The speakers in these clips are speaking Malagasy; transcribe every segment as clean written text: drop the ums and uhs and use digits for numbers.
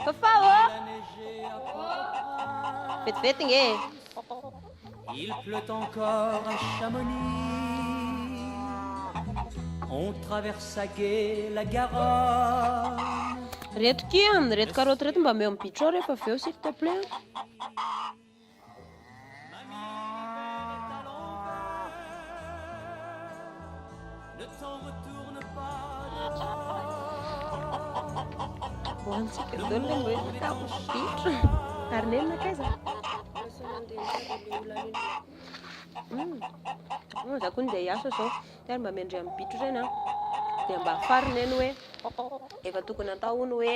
Fafà ô! Vetivety nge e! Il pleut encore à Chamonix On traverse à gué la Garonne Reto kia, reto karaoty reto mba omeo amin'ny bitro rehefa avy eo s'il te plaît a. Hohanintsika daholo ilay mba hoe sakafo bitro. Ary neny nankaiza? Za koa ndeha hiasa zao. Ary mba mendriha amin'ny bitro ireny an. Dia mba afaro neny hoe efa tokony atao hono hoe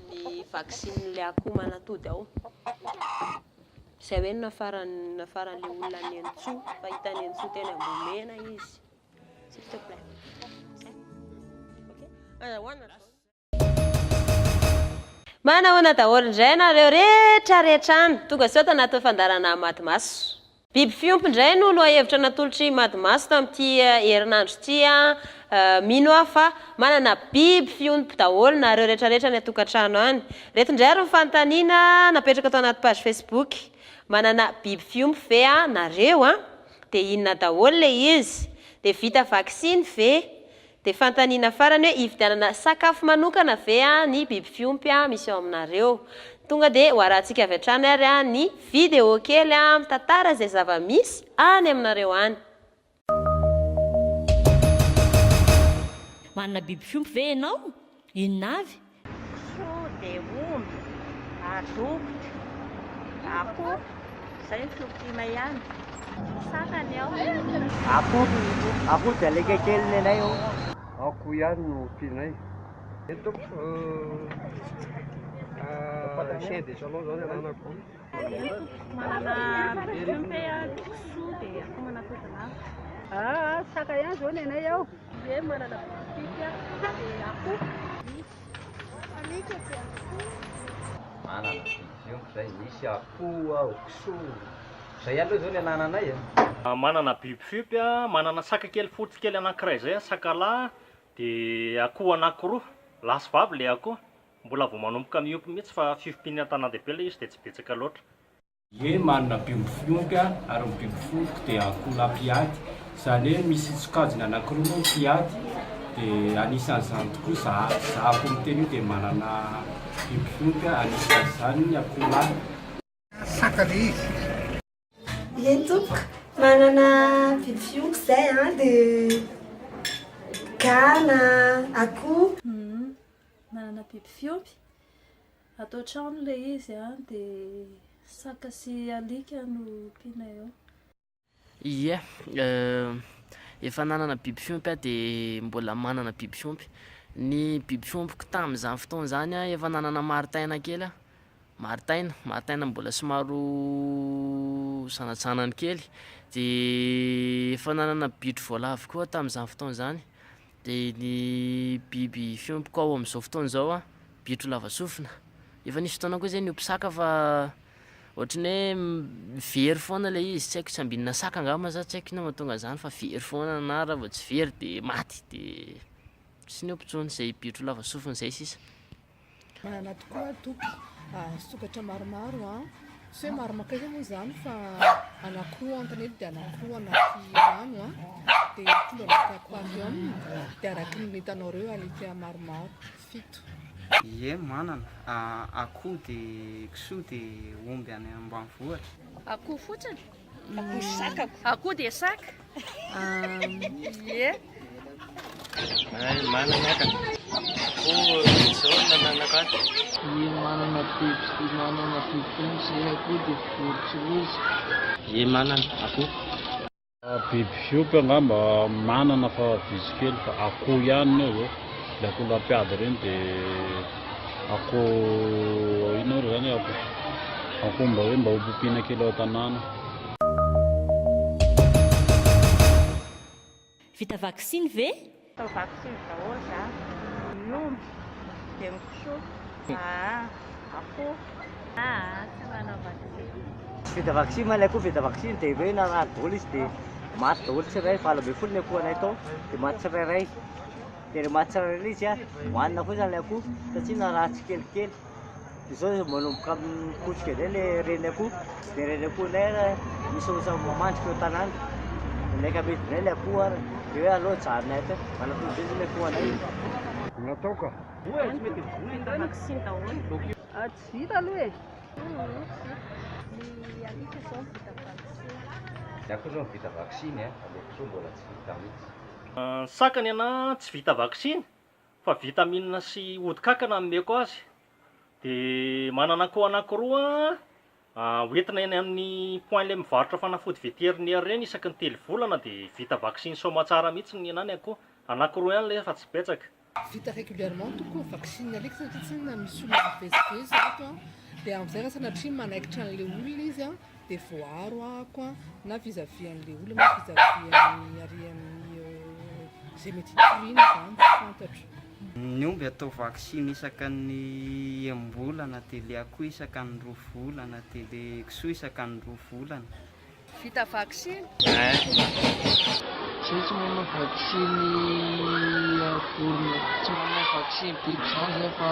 ny vaccin-n'ilay akoho manatody ao. Izay hoe no nafaran'ny nafaran'ilay olona Nenitsoa fa hitan'i Nenitsoa teny Ambohimena izy. S'il te plaît. Zay. Ok. Azahoana. Manahoana daholo indray nareo rehetra rehetra any. Tonga soa ato anatin'ny fandaharana Madimaso. Biby fiompy indray no lohahevitra natolotr'i Madimaso tamin'ity herinandro ity. Mino aho fa manana biby fiompy daholo nareo rehetra rehetra any an-tokantrano any. Ireto indray ary ny fanontaniana napetraka tao anaty page Facebook. Manana biby fiompy ve nareo? Dia inona daholo ilay izy? Dia vita vaksiny ve? Dia fanontaniana farany hoe hividianana sakafo manokana ve ny biby fiompy misy ao aminareo? Tonga dia ho arahantsika avy hatrany ary ny vidéo kely mitantara izay zava-misy any aminareo any. Manana biby fiompy ve ianao? Inona avy? Kisoa dia omby ary dokotra, akoho, izay ny fiompiana ihany. Saka ny ao. Akoho, akoho dia alika kely nenay io. Akoho ihany no ompianay. Eny tompoko, chien de salon zao ny ananako. Manana biby fiompy aho, kisoa dia akoho manatody lava. Aa, saka ihany zao nenay ao. Ie, manana biby fiompy aho, dia akoho. Alika dia akoho. Manana biby fiompy zay, misy akoho ao, kisoa, zay aloha zao ny anananay e. Manana biby fiompy aho, manana saka kely fotsy kely anankiray zay aho, saka lahy, dia akoho anankiroa, lahy sy vavy ilay akoho, mbola vao manomboka miompy mihitsy fa fiompiana an-tanàn-dehibe ilay izy dia tsy betsaka loatra. Ie, manana biby fiompy aho ary ny biby fiompiko dia akoholahy mpiady. Izany hoe misy sokajiny anankiroa moa ny mpiady dia anisan'izany tokoa za, zahako miteny io dia manana biby fiompy aho, anisan'izany ny akoholahy. Saka le izy. Eny tompoko, manana biby fiompy izay an, dia gana, akoho. Manana biby fiompy, Ato an-trano ilay izy an, dia saka sy alika no ompianay ao. Ie, efa nanana biby fiompy aho dia mbola manana biby fiompy. Ny biby fiompiko tamin'izany fotoana izany an, efa nanana maritaina kely aho, maritaina, maritaina mbola somary zanajanany kely, de efa nanana bitro voalavo koa aho tamin'izany fotoana izany. Dia ny biby fiompiko ao amin'izao fotoana izao an, bitro lava sofina. Efa nisy fotoana koa zay niompy saka fa ohatran'ny hoe very foana ilay izy, tsy haiko tsy ambinina saka angamba sa tsy haiko inona mahatonga an'izany fa very foana na raha vao tsy very de maty de tsy niompy intsony, izay bitro lava sofina izay sisa. Manana tokoa aho tompoko, sokatra maromaro an, tsy hoe maro mankaiza moa izany fa anankiroa an-tanety dia anankiroa anaty rano an, dia trondro anaty aquarium, dia araka ny hitanao ireo alika maromaro, fito. Ie manana, akoho dia kisoa dia omby any ambanivohitra. Akoho fotsiny? Akoho saka. Akoho dia saka. Ie. Ay, manana ka. Akoho zao no nananako ato. Ie manana biby manana biby fiompy zay akoho dia vorontsiloza. Ie manana akoho. Biby fiompy angamba manana fa vitsy kely fa akoho ihany ny ao zao, le akoho lampiady ireny de akoho inona moa zany akoho akoho mba hoe mba ho kely ao an-tanàna. Vita vaksiny ve? Atao vaksiny daholo za, ny omby dia ny kisoa, aa akoho. Aa tsy manao vaksiny. Tsy vita vaksiny ma ilay akoho vita vaksiny dia hoe narary daholo izy dia. Maty daholo tsirairay, 18 ny akoho anay tao, dia maty tsirairay. Dia ilay maty tsirairay ilay izy an, hohanina fotsiny ilay akoho satria narary tsikelikely. Dia izao izy manomboka mikotrika indray ilay reny akoho, dia reny akoho indray ary misy ohatran'ny mamandrika eo an-tanàna. Dia maika amidy indray ilay akoho ary, dia hoe aleo ajanona eto e, manatody indray izao ilay akoho anay. Natao ka. Tsy vita aloha e. Ny alika izao no vita vaksiny. Ny akoho izao no vita vaksiny a, fa ilay kisoa mbola tsy vita mihitsy. Ny saka ny anah tsy vita vaksiny fa vitamine sy ody kankana no omeko azy. Dia manana akoho anakiroa aho hoentina eny amin'ny point ilay mivarotra fanafody vétérinaire ireny isaky ny telo volana dia vita vaksiny soamatsara mihitsy ny anah ny akoho. Anakiroa ihany ilay izy fa tsy betsaka. Vita régulièrement tokoa ny vaccin ny alika satria tsinona misy olona mivezivezy ato an, dia amin'izay raha sanatria manaikitra an'ilay olona izy an, dia voaaro ahako an, na vis à vis an'ilay olona na vis à vis an'ny ary amin'ny izay mety hitoriana izany tsy fantatro. Ny omby atao vaksiny isaka ny enim-bolana dia le akoho isaka ny roa volana dia le kisoa isaka ny roa volana. Vita vaksiny? Zay tsy manao vaksiny vorona, tsy manao vaksiny biby zany zay fa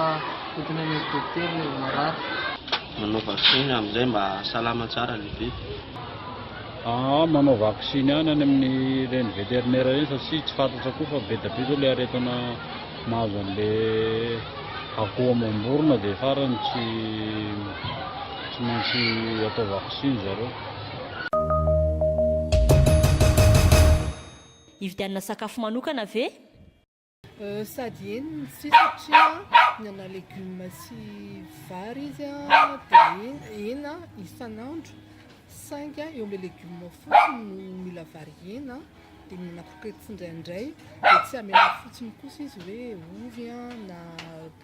entina any amin'ny dokotera rehefa marary. Manao vaksiny amin'izay mba salama tsara le biby. Aa manao vaksiny ihany any amin'ny ireny vétérinaire ireny satria tsy fantatra koa fa be dia be zao le aretina mahazo an'le akoho amam-borona dia farany tsy tsy maintsy atao vaksiny zareo. Hividianana sakafo manokana ve? Sady eny no tsia satria mihinana legioma sy vary izy dia hena isan'andro saingy eo amin'ilay legioma fotsiny no mila vary hena dia mihinana croquette tsindraindray dia tsy amena fotsiny kosa izy hoe ovy na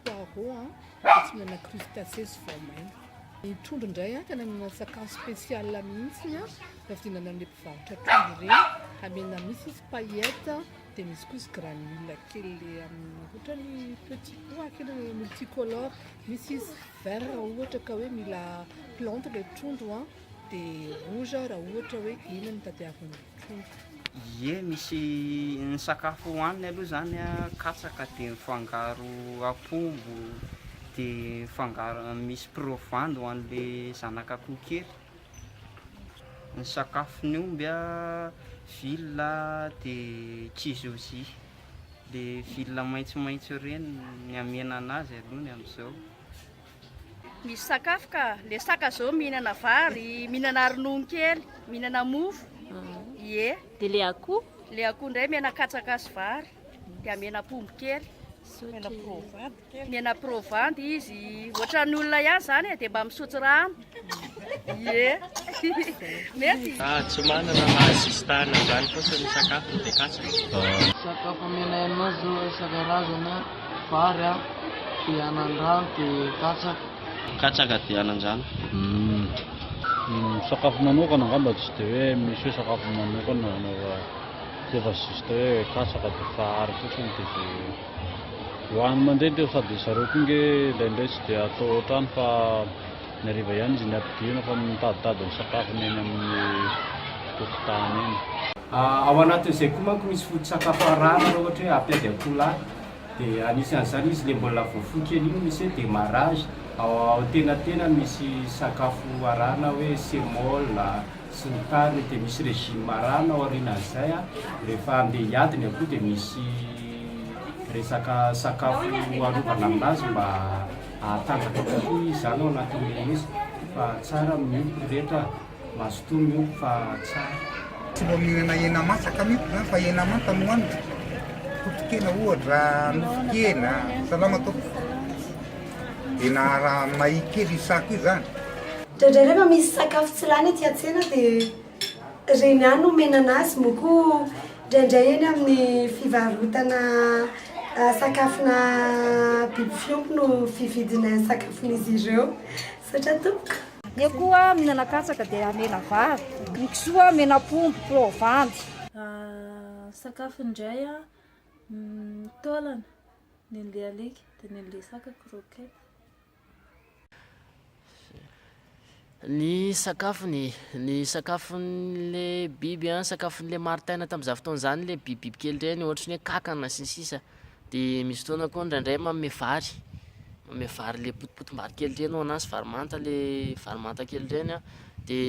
poireau dia tsy mihinana crustacé sy voamaina. Ny trondro indray tena mihinana sakafo spécial mihitsy raha vidiana any amin'ilay mpivarotra trondro ireny, amena misy izy paillette. Dia misy koa izy granule kely le amin'ny ohatran'ny petit pois kely multicolore, misy izy vert raha ohatra ka hoe mila plante ilay trondro an, dia rouge raha ohatra hoe hena no tadiavin'ny trondro. Ie, misy ny sakafo hohaniny aloha izany an, katsaka dia mifangaro apombo, dia mifangaro misy provandy ho an'ilay zanak'akoho kely. Ny sakafon'ny omby a, villa de kizozy, le villa maitsomaitso ireny ny amena anazy aloha ny amin'izao. Misy sakafo ka, le saka zao mihinana vary, mihinana ronono kely, mihinana mofo, ie. De le akoho? Le akoho ndray mihana katsaka sy vary, de amena pombo kely. Mihana provandy. Miaina provandy izy, ohatran'ny olona ihany izany e, dia mba misotro rano. Ie. Mety? Ah, tsy manana fa juste anandrano fotsiny ny sakafo dia katsaka. Sakafo omenay anazy zao isan-karazany a, vary a, dia anandrano dia katsaka. Katsaka dia anandrano. Ny sakafo manokana angamba tsy dia hoe misy hoe sakafo manokana fa efa juste hoe katsaka dia fary fotsiny dia izay. Ho an'ny mandeha teo sady zareo koa nge indraindray tsy dia atao ohatrany fa ny hariva ihany izy ny ampidirina fa mitaditady ny sakafony eny amin'ny tokotany eny. Ao anatin'izay koa manko misy foto-tsakafo arahana raha ohatra hoe hampiady akoholahy dia anisan'izany izy ilay mbola vao fohy kely iny misy hoe démarrage, ao antenatenany misy sakafo arahana hoe semoule, sy ny tariny dia misy régime arahana ao aorianan'izay a, rehefa andeha hiady ny akoho dia misy resaka sakafo arovana aminazy mba hahatanjaka kokoa izy zany ao anatin'ilay izy fa tsara miompy rehetra mazotoa miompy fa tsara. Tsy mba mihinana hena masaka mihitsy zany fa hena manta no hohanina, totokena ohatra, nofon-kena, salama tompoko, hena raha mahia kely io saka io zany. Indraindray rehefa misy sakafo tsy lany aty an-tsena dia ireny ihany no omena an'azy, moa koa indraindray eny amin'ny fivarotana sakafona biby fiompy no fividinay ny sakafon'izy ireo. Misaotra tompoko. Ny akoho mihinana katsaka dia amena vary, ny kisoa amena pombo, provandy. Sakafo indray an, taolana, ny an'ilay alika dia ny an'ilay saka croquette. Ny sakafony, ny sakafon'le biby an, sakafon'le maritaina tamin'izany fotoana izany le bibibiby kely ireny ohatry ny hoe kankana sy ny sisa, de misy fotoana koa indraindray manome vary, manome vary le potipotim-bary kely ireny ho an'azy, vary manta le vary manta kely ireny an, de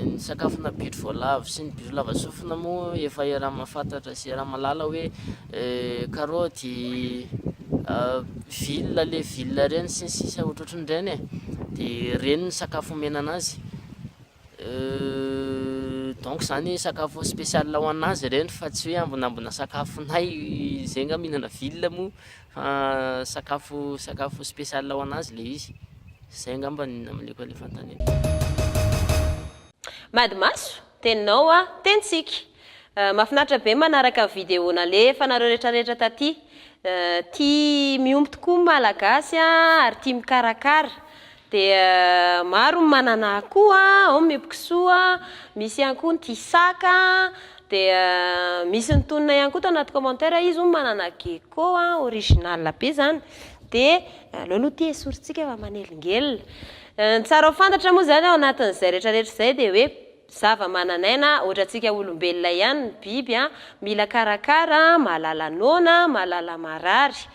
ny sakafona bitro voalavo sy ny bitro lava sofina moa efa iaraha-mahafantatra sy iaraha-mahalala hoe karaoty, Ville le ville reny sy ny sisa ohatrohatrin'ireny e, de reny ny sakafo omena anazy, donc zany sakafo spécial ho anazy reny fa tsy hoe ambinambina sakafonay zay nga mihinana ville moa fa sakafo sakafo spécial ho anazy le izy, zay angamba ny namaliako an'le fanontaniana. Madimaso, teninao a, tenintsika. Mahafinaritra be manaraka vidéo nalefanareo retraretra taty. Tia miompy tokoa ny Malagasy ary tia mikarakara. Dia maro ny manana akoho, ao ny miompy kisoa, misy ihany koa ny tia saka, dia misy nitonona ihany koa tao anaty commentaire izy hono manana gecko original be izany. Dia aleo aloha ity esorintsika fa manelingelina. Ny tsara ho fantatra moa izany ao anatin'izay rehetra rehetra izay dia hoe zava-manan'aina ohatrantsika olombelona ihany ny biby an, mila karakara, mahalala noana, mahalala marary.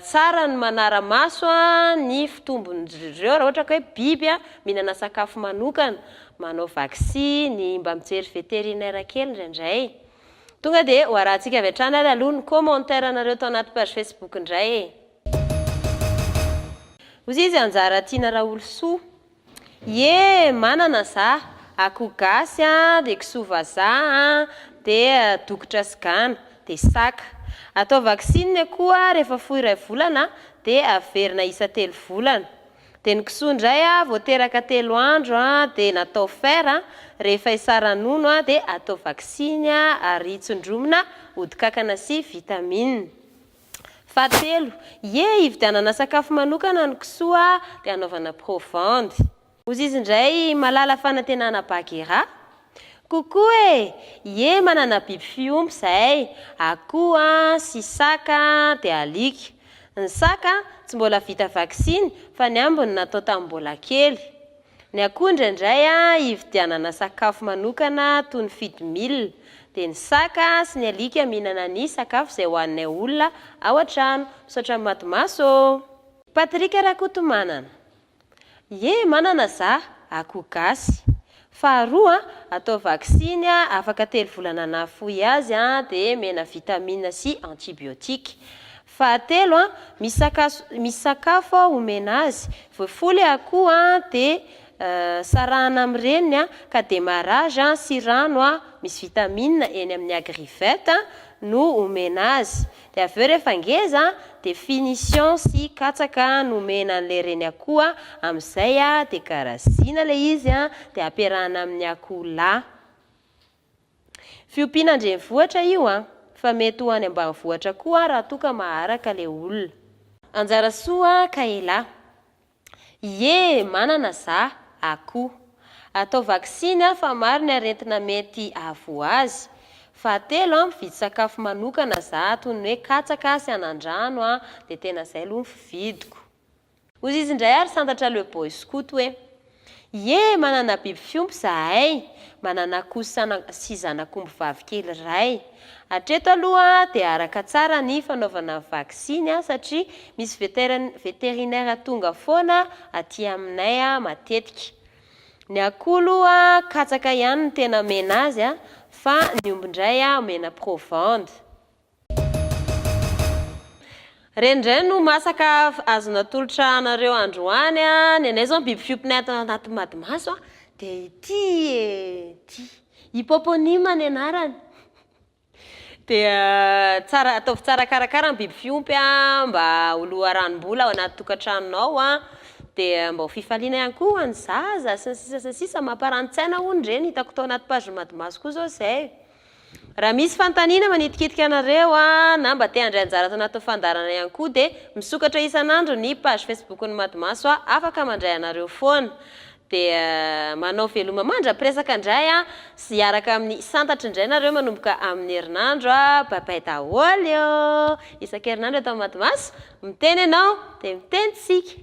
Tsara ny manara-maso ny fitombon'ireo raha ohatra ka hoe biby mihinana sakafo manokana, manao vaksiny, mba mijery vétérinaire kely indraindray. Tonga dia ho arahantsika avy hatrany ary aloha ny commentaire nareo tao anaty page Facebook indray e. Hozy izy Anjara Tiana Raolosoa. Ie, manana za, akoho gasy a, dia kisoa vazaha a, dia dokotra sy gana, dia saka. Atao vaksiny ny akoho rehefa fohy iray volana dia averina isa-telo volana. Dia ny kisoa indray a, vao teraka telo andro a, dia natao fer a, rehefa hisara-nono a, dia atao vaksiny a, ary tsindromina odi-kankana sy vitamine. Fahatelo, ie hividianana sakafo manokana ny kisoa dia hanaovana provandy. Hozy izy indray Malala Fanantenana Bagheera. Coucou e! Ie manana biby fiompy zahay, akoho an, sy saka an, dia alika. Ny saka tsy mbola vita vaksiny fa ny ambiny natao tamin'ny mbola kely. Ny akoho indraindray hividianana sakafo manokana toy ny feed meal, dia ny saka sy ny alika mihinana ny sakafo izay hohaninay olona ao an-trano. Misaotra matimaso ô! Patrick Rakotomanana, Ie, manana za, akoho gasy. Faharoa, atao vaksiny afaka telo volana nahafoy azy dia mena vitamine sy antibiotique. Fahatelo, misy sakaso misy sakafo omena azy, voafoly akoho dia sarahana amin'ny reniny ka demarrage sy rano misy vitamine eny amin'ny agrivet no omena azy. Dia avy eo rehefa ngeza dia finition sy katsaka no omena an'ilay reny akoho amin'izay dia garazina ilay izy dia ampiarahana amin'ny akoho lahy. Fiompiana an-drenivohitra io an! Fa mety ho any ambanivohitra koa raha toa ka maharaka le olona. Anjara soa ka elah. Ie, manana za, akoho. Atao vaksiny an fa maro ny aretina mety ahavoa azy. Fahatelo an, mividy sakafo manokana za toy ny hoe katsaka sy anandrano an, dia tena zay aloha ny fividiko. Hozy izy indray ary santatra le boy scout hoe, Ie, manana biby fiompy izahay, manana akoho sy zanak'omby vavy kely iray. Hatreto aloha dia araka tsara ny fanaovana ny vaksiny satria misy vétérinaire tonga foana aty aminay matetika. Ny akoho aloha katsaka ihany no tena omena azy fa ny omby indray omena provende. Ireny indray no masaka azo natolotra anareo androany a, ny anay zao ny biby fiompinay ato anaty madimaso a, dia ity e, ity, hippoponyme ny anarany, dia tsara ataovy tsara karakara ny biby fiompy a, mba ho loharanom-bola ao anaty tokantranonao a, dia mba ho fifaliana ihany koa ho an'ny zaza sy ny sisa sy ny sisa, mamparanintsaina hono ireny, hitako tao anaty page madimaso koa zao izay. Raha misy fanontaniana manitikitika anareo na mba te handray anjara ato anatin'ny fandaharana ihany koa dia misokatra isan'andro ny page Facebook-n'ny Madimaso afaka mandray anareo foana. Dia manao veloma mandra-piresaka indray sy hiaraka amin'ny Santatra indray nareo manomboka amin'ny herinandro. Bye bye daholo ô! Isan-kerinandro eto amin'ny Madimaso, miteny ianao dia miteny tsika.